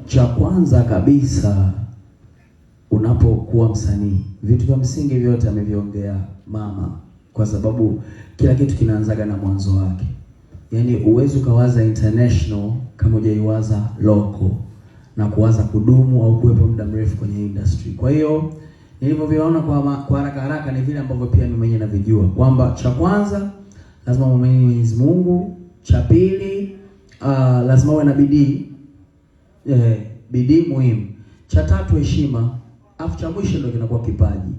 Cha kwanza kabisa, unapokuwa msanii, vitu vya msingi vyote ameviongea mama, kwa sababu kila kitu kinaanzaga na mwanzo wake. Yaani uwezi ukawaza international kama hujaiwaza local na kuwaza kudumu au kuwepo muda mrefu kwenye industry. Kwa hiyo nilivyoviona kwa haraka haraka ni vile ambavyo pia mimi mwenyewe navijua kwamba cha kwanza lazima muamini Mwenyezi Mungu, cha pili lazima uwe na bidii, bidii muhimu. Cha tatu heshima, afu cha mwisho ndio kinakuwa kipaji.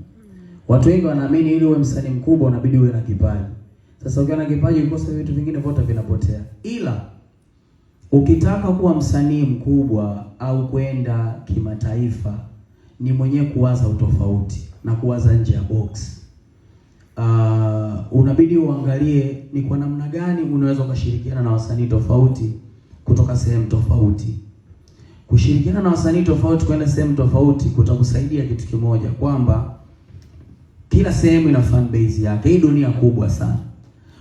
Watu wengi wanaamini ili uwe msanii mkubwa unabidi uwe na kipaji. Sasa ukiwa na kipaji ukikosa vitu vingine vyote vinapotea. Ila ukitaka kuwa msanii mkubwa au kwenda kimataifa ni mwenyewe kuwaza utofauti na kuwaza nje ya box. Unabidi uangalie ni kwa namna gani unaweza ukashirikiana na wasanii tofauti kutoka sehemu tofauti. Kushirikiana na wasanii tofauti kwenda sehemu tofauti kutakusaidia kitu kimoja, kwamba kila sehemu ina fan base yake. Hii dunia kubwa sana.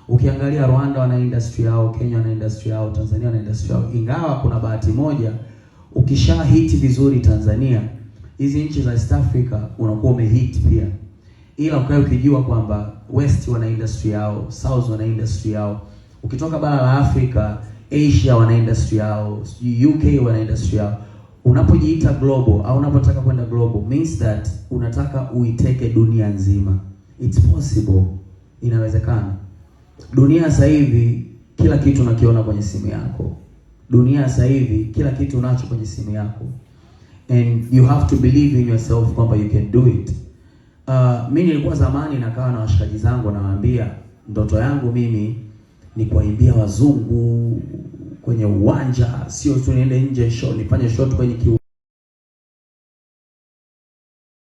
Ukiangalia Rwanda wana industry yao, Kenya wana industry yao, Tanzania wana industry yao. Ingawa kuna bahati moja, ukisha hit vizuri Tanzania, hizi nchi za East Africa unakuwa umehit pia, ila ukae ukijua kwamba West wana industry yao, South wana industry yao. Ukitoka bara la Afrika, Asia wana industry yao, sijui UK wana industry yao. Unapojiita global au unapotaka kwenda global means that unataka uiteke dunia nzima. It's possible, inawezekana. Dunia sasa hivi kila kitu unakiona kwenye simu yako. Dunia sasa hivi kila kitu unacho kwenye simu yako, and you have to believe in yourself kwamba you can do it. Mi nilikuwa zamani nakaa na washikaji zangu nawaambia ndoto yangu mimi ni kuwaimbia wazungu kwenye uwanja, sio tu niende nje show nifanye show tu kwenye kiwanja.